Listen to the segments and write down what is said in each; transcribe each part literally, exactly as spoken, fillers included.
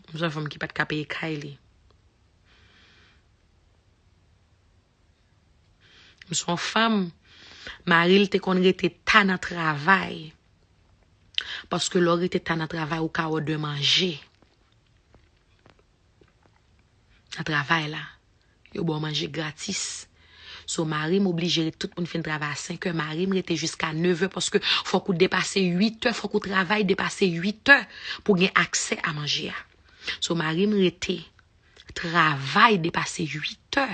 M se yon fanm ki pa t ka peye kay li. M se yon fanm, mari l te konn rete ta nan travay. Paske lè w rete ta nan travay, ou ka òdè manje. Nan travay la, yo ba w manje gratis. So, mari m oblije ret, tout moun fin travay a senkè, mari m rete jiska nevè, paske fòk ou depase uitè, fòk ou travay depase uitè pou gen aksè a manje a. So, mari m rete travay depase uitè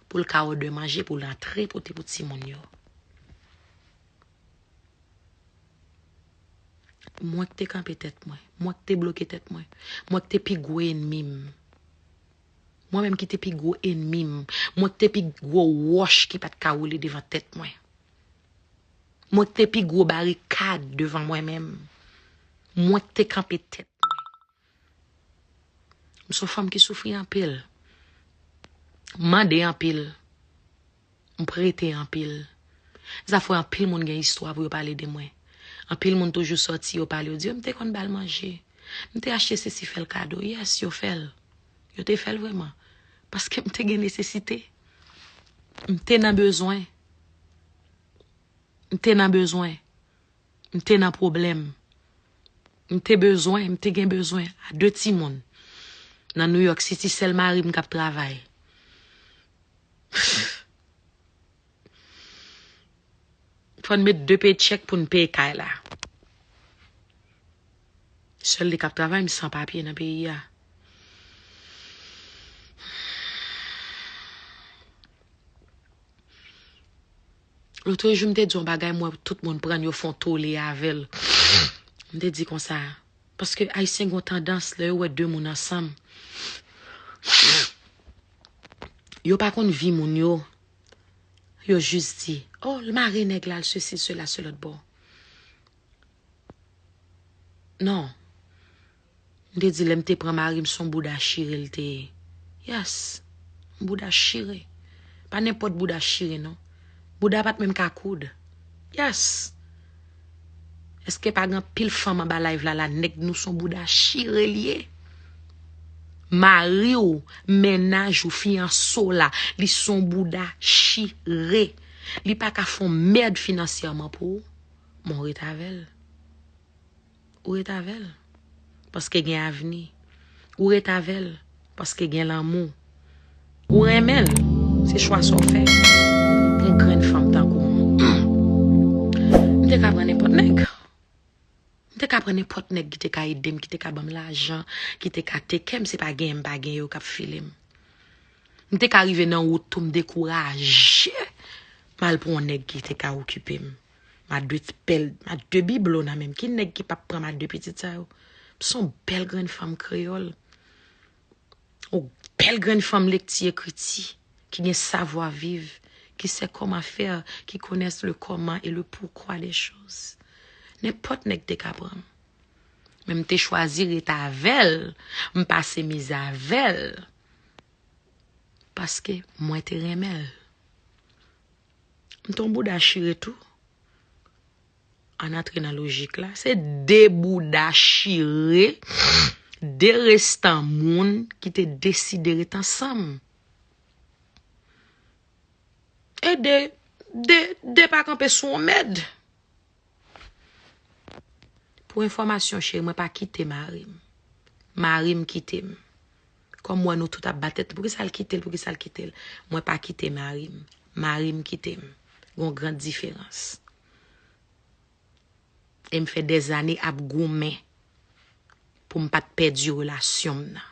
pou l ka òdè manje, pou l antre pote pou timoun yo. Mwen k te kanpe tèt mwen. Mwen k te bloke tèt mwen. Mwen k te pi gwo enmi m. Mwen menm ki te pi gwo enmi m. Mwen k te pi gwo wòch ki pa t ka woule devan tèt mwen. Mwen k te pi gwo barikad devan mwen menm. Mwen k te kanpe tèt mwen. M se yon fanm ki soufri anpil. M mande anpil. M prete anpil. Sa fè anpil moun gen istwa pou yo pale de mwen. Anpil moun toujou sòti, yo pale, yo di, "M te konn ba l manje. M te achte sesi, fè l kado." Yes, yo fè l. Yo te fè l vrèman. Paske m te gen nesesite. M te nan bezwen. M te nan bezwen. M te nan pwoblèm. M te bezwen, m te gen bezwen a de timoun. Nan New York City, sèl mari m k ap travay. Fò n met de paycheck pou n peye kay la. Sèl li k ap travay, m san papye nan peyi a. Lotrejou, m te di yon bagay, m wè tout moun pran l, yo fè yon tole avè l. M te di konsa, paske Ayisyen gen yon tandans, lè yo wè de moun ansanm, yo pa konn vi moun yo. Yo jis di, "Oh, l mare nèg la, l sesi, sela, se lòt bò." Non. M te di, lè m te pran mari m, se yon bouda chire l te ye. Yes. Yon bouda chire. Pa nenpòt bouda chire, non. Bouda pa t menm ka koud. Yes. Èske pa gen anpil fanm anba live la, la, nèg nou se yon bouda chire l ye? Mari w, mennaj ou, fiyanse w la, li se yon bouda chire. Li pa ka fè yon mèd finansyèman pou ou, men w ret avè l. Ou ret avè l paske gen avni. Ou ret avè l paske gen lanmou. Ou renmen l, se chwa sa w fè. Yon grenn fanm tankou m. M te ka pran nenpòt nèg. M te ka pran nenpòt nèg ki te ka ede m, ki te ka ban m lajan, ki te ka teke m, se pa genyen m pa genyen yo k ap file m. M te ka rive nan wout tou, m dekouraje. M al pran yon nèg ki te ka okipe m. M a de bèl, m a de biblo nan men m. Ki nèg ki p ap pran m a de pitit sa yo? M se yon bèl grenn fanm kreyòl. Yon bèl grenn fanm lekti ekriti, ki gen savwa viv, qui sait comment faire, qui connaît le comment et le pourquoi des choses. Nenpòt nèg te ka pran m. Men m te chwazi ret avè l, m pase mizè avè l. Paske mwen te renmen l. M te yon bouda chire tou. Ann antre nan lojik la. Se de bouda chire, de restan moun ki te deside ret ansanm. E de, de, de pa kanpe sou yon mèd. Pou enfòmasyon, cheri, mwen pa kite mari m. Mari m kite m. Kòm m wè nou tout ap bat tèt nou, poukisa l kite l, poukisa l kite l? Mwen pa kite mari m. Mari m kite m. Gon gran diferans. E m fè dèzane ap goumen pou m pa t pèdi relasyon m nan.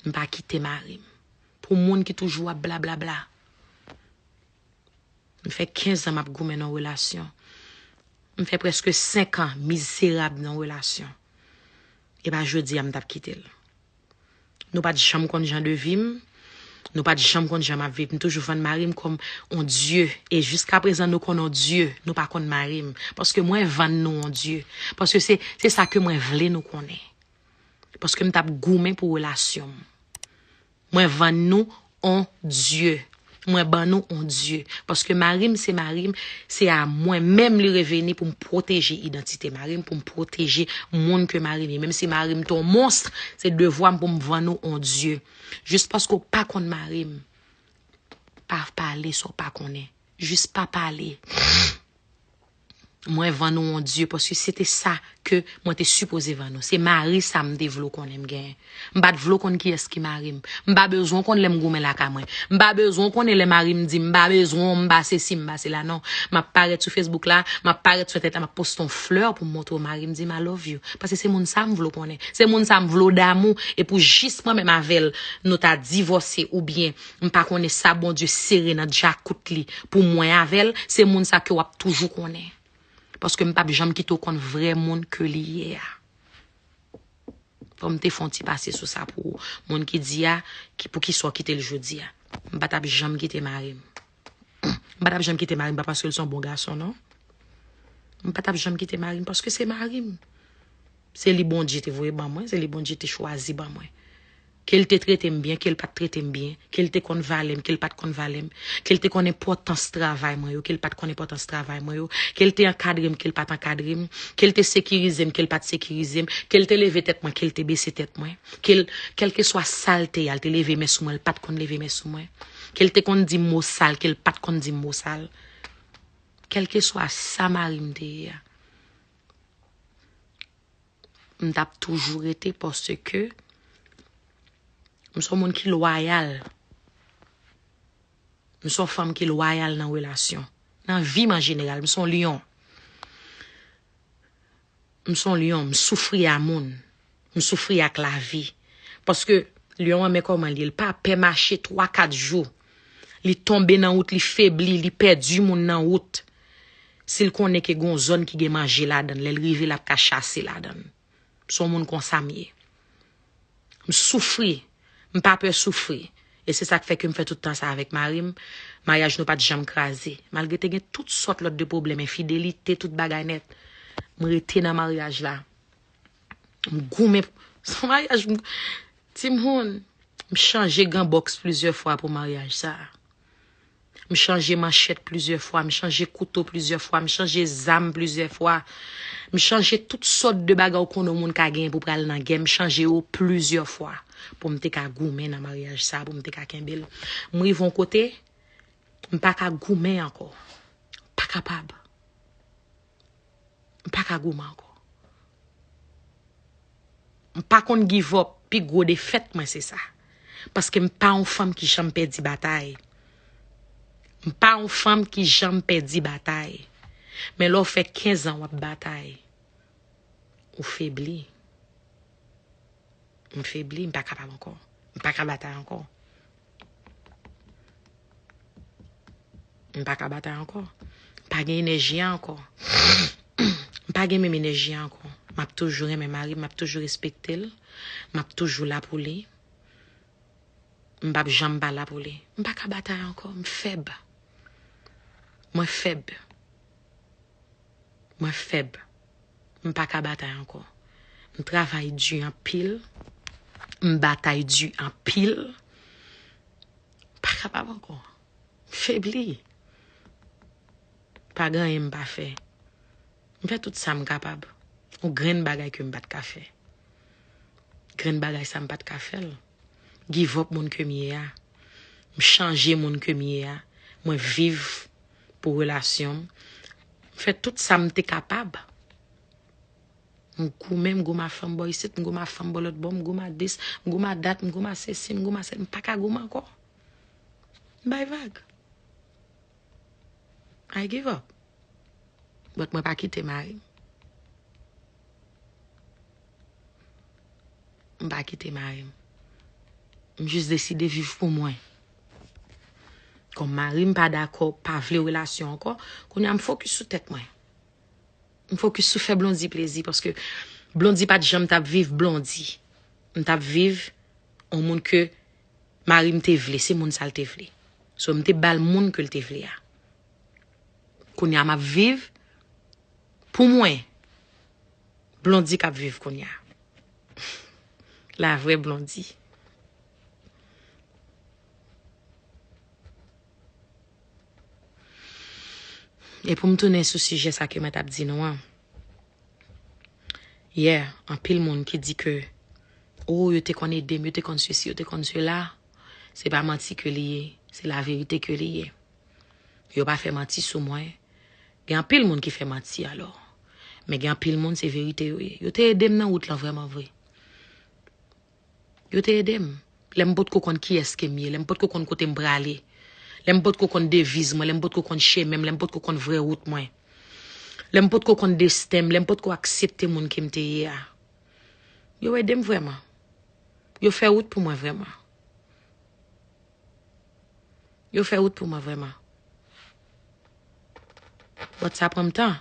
M pa kite mari m. Pou moun ki toujou ap blablabla. M fè kenz an m ap goumen nan relasyon. M fè prèske senk an mizerab nan relasyon. E pa jodi a m t ap kite l. Nou pa t janm konn jan de vi m. Nou pa t janm konn jan m ap viv. M toujou vann mari m kòm on dye. E jiskaprezan nou konn on dye. Nou pa konn mari m. Paske mwen vann nou on dye. Paske se, se sa ke mwen vle nou konnen. Paske m t ap goumen pou relasyon m. Mwen vann nou on dye. Mwen ban nou on Dye. Paske mari m se mari m, se a mwen menm li reveni pou m pwoteje idantite mari m, pou m pwoteje moun ke mari m ye. Menm si mari m te yon mons, se devwa m pou m vann ou on Dye. Jis paske w pa konn mari m, pa pale sa w pa konnen. Jis pa pale. Mwen vann ou on Dye, paske se te sa ke mwen te sipoze vann ou. Se mari sa m te vle w konnen m genyen. M pa t vle w konn kiyès ki mari m. M pa bezwen w konn lè m goumen lakay mwen. M pa bezwen w konnen lè mari m di m pa bezwen w, m pa sesi, m pa sela, non. M ap parèt sou Facebook la, m ap parèt sou entènèt la, m ap poste yon flè pou m montre w mari m di m I love you. Paske se moun sa m vle w konnen. Se moun sa m vle w damou. E pou jis mwen menm avè l, nou ta divòse oubyen m pa konnen sa Bondye sere nan djakout li pou mwen avè l, se moun sa ke w ap toujou konnen. Paske m p ap janm kite w konn vrè moun ke li ye a. Fò m te fè yon ti pase sou sa pou moun ki di a, ki, poukisa w kite l jodi a. M pa t ap janm kite mari m. M pa t ap janm kite mari m, pa paske l se yon bon gason, non. M pa t ap janm kite mari m, paske se mari m. Se li Bondye te voye ban mwen, se li Bondye te chwazi ban mwen. Ke l te trete m byen, ke l pa t trete m byen, ke l te konn valè m, ke l pa t konn valè m, ke l te konn enpòtans travay mwen yo, ke l pa t konn enpòtans travay mwen yo, ke l te ankadre m, ke l pa t ankadre m, ke l te sekirize m, ke l pa t sekirize m, ke l te leve tèt mwen, ke l te bese tèt mwen, ke l, kèlkeswa sa l te ye a, l te leve men sou mwen, l pa t konn leve men sou mwen, ke l te konn di m mo sal, ke l pa t konn di m mo sal. Kèlkeswa sa mari m te ye a, m t ap toujou rete paske m se yon moun ki lwayal. M se yon fanm ki lwayal nan relasyon. Nan vi m an jeneral, m se yon lyon. M se yon lyon, m soufri a moun. M soufri ak lavi. Paske lyon an, men kòman l ye, l pa pè mache twa, kat jou. Li tonbe nan wout, li febli, li pèdi moun nan wout. Si l konnen ke gon zòn ki gen manje ladan l, lè l rive, l ap ka chase ladan l. Se yon moun konsa m ye. M soufri. M pa pè soufri. E se sa k fè ke m fè tout tan sa avèk mari m. Maryaj nou pa t janm kraze. Malgre te gen tout sòt lòt de pwoblèm, enfidelite, tout bagay nèt. M rete nan maryaj la. M goumen. Se yon maryaj, m, timoun, m chanje gan bòks plizyè fwa pou maryaj sa a. M chanje manchèt plizyè fwa, m chanje kouto plizyè fwa, m chanje zam plizyè fwa. M chanje tout sòt de bagay ou konnen yon moun ka genyen pou pral nan gè, m chanje yo plizyè fwa pou m te ka goumen nan maryaj sa, pou m te ka kenbe l. M rive yon kote, m pa ka goumen ankò. Pa kapab. M pa ka goumen ankò. M pa konn give up, pi gwo defèt mwen se sa. Paske m pa yon fanm ki janm pèdi batay. M pa yon fanm ki janm pèdi batay. Men lè w fè kenz an w ap batay, ou febli. M febli, m pa kapab ankò. M pa ka batay ankò. M pa ka batay ankò. M pa gen enèji a ankò. M pa gen menm enèji a ankò. M ap toujou renmen mari m, m ap toujou respekte l. M ap toujou la pou li. M p ap janm pa la pou li. M pa ka batay ankò. M fèb. Mwen fèb. Mwen fèb. M pa ka batay ankò. M travay di anpil. M batay di anpil. M pa kapab ankò. M febli. Pa gen anyen m pa fè. M fè tout sa m kapab. Yon grenn bagay ke m pa t ka fè. Grenn bagay sa m pa t ka fè l. Give up moun ke m ye a. M chanje moun ke m ye a. Mwen viv pou relasyon m. M fè tout sa m te kapab. M goumen, m goumen a fanm bò isit, m goumen a fanm bò lòt bò, m goumen a dis, m goumen a dat, m goumen a sesi, m goumen a sela, m pa ka goumen ankò. M bay vag. I give up. But mwen pa kite mari m. M pa kite mari m. M jis deside viv pou mwen. Kòm mari m pa dakò, pa vle relasyon ankò, kounye a m fokis sou tèt mwen. M fokis sou fè Blondy plezi, paske Blondy pa t janm t ap viv Blondy. M t ap viv yon moun ke mari m te vle, se moun sa l te vle. So, m te ba l moun ke l te vle a. Kounye a, m ap viv pou mwen. Blondy k ap viv kounye a. La vraie Blondy. E pou m tounen sou sijè sa ke mwen t ap di nou an. Yeah, anpil moun ki di ke, oh, yo te konn ede m, yo te konn sesi, yo te konn sela. Se pa manti ke li ye, se laverite ke li ye. Yo pa fè manti sou mwen. Gen anpil moun ki fè manti alò. Men gen anpil moun se verite yo ye. Yo te ede m nan wout lan vrèman vre. Yo te ede m. Lè m potko konn kiyès ke m ye, lè m potko konn kote m prale, lè m potko konn deviz mwen, lè m potko konn chemen m, lè m potko konn vrè wout mwen, lè m potko konn desten m, lè m potko aksepte moun ke m te ye a. Yo ede m vrèman. Yo fè wout pou mwen vrèman. Yo fè wout pou mwen vrèman. But sa pran m tan.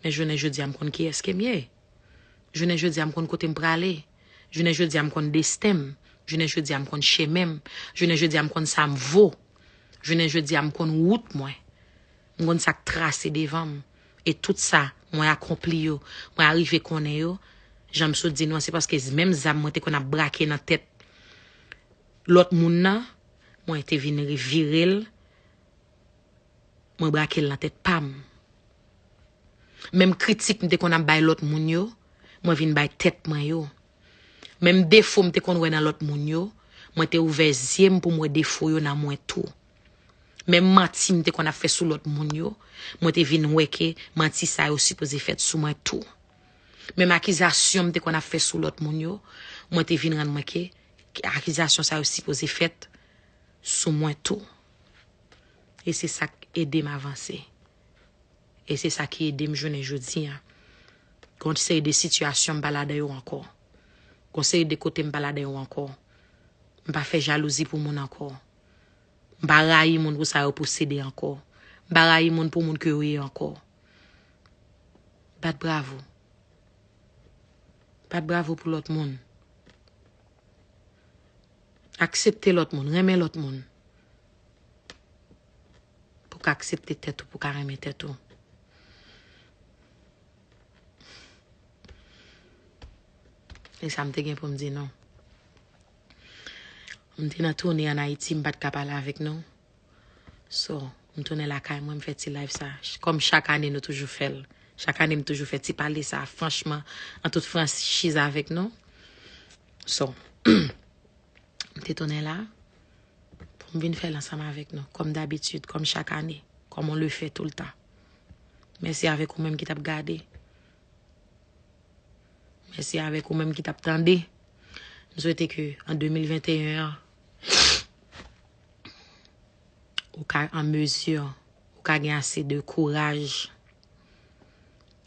Men jounen jodi a m konn kiyès ke m ye. Jounen jodi a m konn kote m prale. Jounen jodi a m konn desten m. Jounen jodi a m konn chemen m. Jounen jodi a m konn sa m vo. Jounen jodi a m konn wout mwen. M konn sa k trase devan m. E tout sa mwen akonpli yo, mwen arive konnen yo, jan m sot di nou an, se paske menm zam mwen te konn ap brake nan tèt lòt moun nan, mwen te vin vire l, mwen brake l nan tèt pa m. Menm kritik m te konn ap bay lòt moun yo, mwen vin bay tèt mwen yo. Menm defo m te konn wè nan lòt moun yo, mwen te ouvè zye m pou m wè defo yo nan mwen tou. Menm manti m te konn ap fè sou lòt moun yo, mwen te vin wè ke manti sa yo sipoze fèt sou mwen tou. Menm akizasyon m te konn ap fè sou lòt moun yo, mwen te vin rann mwen ke akizasyon sa yo sipoze fèt sou mwen tou. E se sa k ede m avanse. E se sa ki ede m jounen jodi a. Gon seri de sitiyasyon m pa ladan yo ankò. Gon seri de kote m pa ladan yo ankò. M pa fè jalouzi pou moun ankò. M pa rayi moun pou sa yo posede ankò. M pa rayi moun pou moun ke yo ye ankò. Bat bravo. Bat bravo pou lòt moun. Aksepte lòt moun, renmen lòt moun. Pou ka aksepte tèt ou, pou ka renmen tèt ou. E sa m te gen pou m di nou. M te nan toune ann Ayiti, m pa t ka pale avèk nou. So, m tounen lakay mwen, m fè ti live sa. Kòm chak ane nou toujou fè l. Chak ane m toujou fè ti pale sa, franchman, an tout franchiz avèk nou. So, m te tounen la pou m vin fè l ansanm avèk nou, kòm dabitid, kòm chak ane, comme on le fait tout le temps. Mèsi avèk ou menm ki t ap gade. Mèsi avèk ou menm ki t ap tande. M swete ke an de mil venteyen an, ou ka an mezi, ou ka gen ase de kouraj,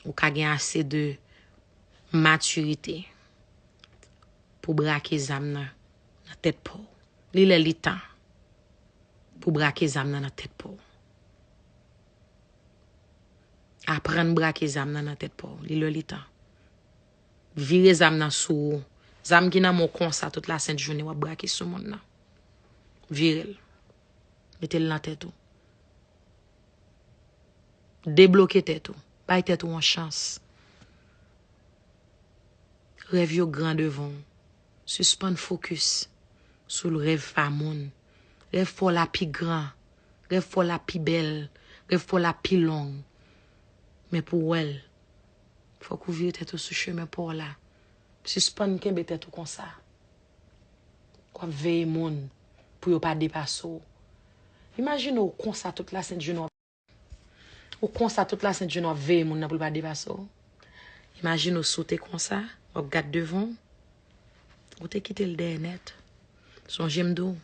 ou ka gen ase de matirite pou brake zam nan nan tèt pa w. Li lè li tan pou brake zam nan nan tèt pa w. Aprann brake zam nan nan tèt pa w. Li lè li tan. Vire zam nan sou ou. Zam ki nan men w konsa tout lasent jounen w ap brake sou moun nan. Vire l. Mete l nan tèt ou. Debloke tèt ou. Bay tèt ou yon chans. Rèv yo gran devan w. Sispann fokis sou rèv pa moun. Rèv pa w la pi gran. Rèv pa w la pi bèl. Rèv pa w la pi long. Men pou w wè l, fòk ou vire tèt ou sou chemen pa w la. Sispann kenbe tèt ou konsa. W ap veye moun pou yo pa depase w. Imajine w konsa tout lasent jounen w ap, ou konsa tout lasent jounen w ap veye moun nan pou l pa depase w. Imajine w si w te konsa, w ap gad devan w, ou te kite l dèyè nèt. Sonje m di w,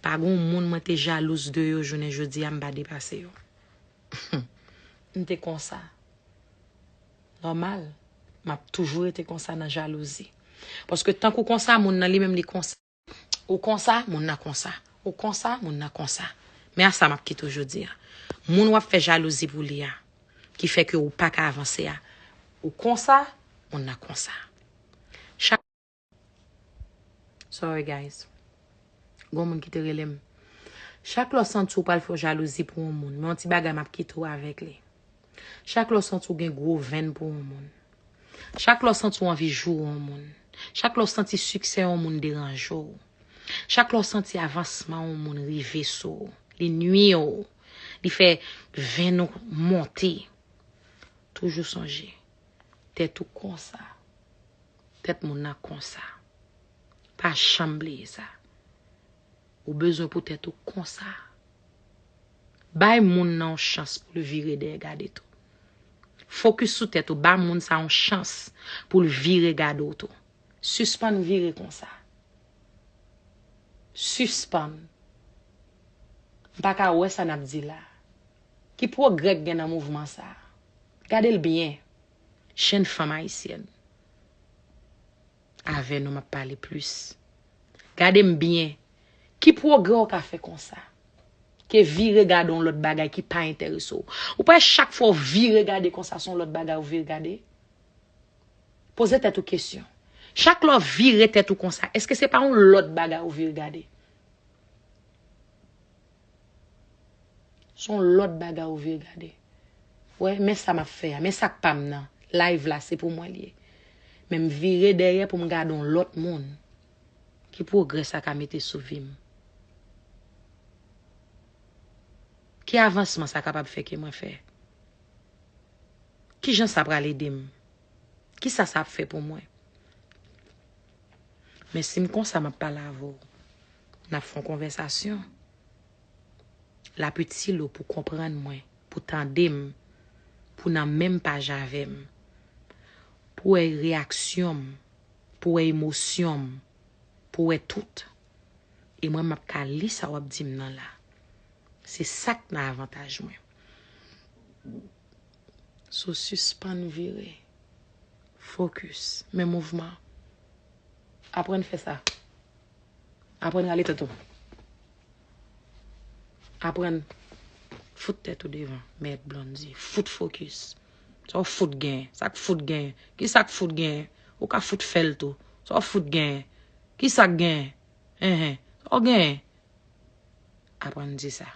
pa gen yon moun mwen te jalouz de yo jounen jodi a m pa depase yo. M te konsa. Nòmal, m ap toujou rete konsa nan jalouzi. Paske tank ou konsa, moun nan li menm li konsa. Ou konsa, moun nan konsa. Ou konsa, moun nan konsa. Men a sa m ap kite w jodi a. Moun w ap fè jalouzi pou li a, ki fè ke ou pa ka avanse a, ou konsa, moun nan konsa. Chak Sorry guys. Gon moun ki te rele m. Chak lè w santi w pral fè w jalouzi pou yon moun, men yon ti bagay m ap kite w avèk li. Chak lè w santi w gen gwo venn pou yon moun. Chak lè w santi w anvi joure yon moun. Chak lè w santi siksè yon moun deranje w. Chak lè w santi avansman yon moun rive sou w, li nwi w, Li fè venn ou monte. Toujou sonje, tèt ou konsa, tèt moun nan konsa. Pa janm bliye sa. Ou bezwen pou tèt ou konsa. Bay moun nan yon chans pou l vire dèyè gade tou. Fokis sou tèt ou, ba moun sa yon chans pou l vire gade w tou. Sispann vire konsa. Sispann. M pa ka wè sa n ap di la. Ki pwogrè k gen nan mouvman sa? Gade l byen. Jenn fanm ayisyèn. Avè nou m ap pale plis. Gade m byen. Ki pwogrè w ka fè konsa? Ke vire gade yon lòt bagay ki pa enterese w. Ou pa wè chak fwa w vire gade konsa, se yon lòt bagay ou vire gade? Poze tèt ou kesyon. Chak lè w vire tèt ou konsa, èske se pa yon lòt bagay ou vire gade? Se yon lòt bagay ou vire gade. Wè, men sa m ap fè a, men sa k pa m nan. Live la, se pou mwen l ye. Men m vire dèyè pou m gade yon lòt moun. Ki pwogrè sa ka mete sou vi m? Ki avansman sa kapab fè ke mwen fè? Ki jan sa pral ede m? Kisa sa ap fè pou mwen? Men si m konsa m ap pale avè w, n ap fè yon konvèsasyon. L ap itil ou pou konprann mwen, pou tande m, pou nan menm paj avè m, pou wè reyaksyon m, pou wè emosyon m, pou wè tout. E mwen, m ap ka li sa w ap di m nan la. Se sa k nan avantaj mwen. So, sispann vire. Fokis. Men mouvman. Aprann fè sa. Aprann rale tèt ou. Aprann fout tèt ou devan. Mèt Blondy. Fout fokis. Sa w fout gen? Sa k fout gen? Ki sa k fout gen? Ou ka fout fè l tou. Sa w fout gen? Ki sa k gen? Enhen. Sa w gen? Aprann di sa.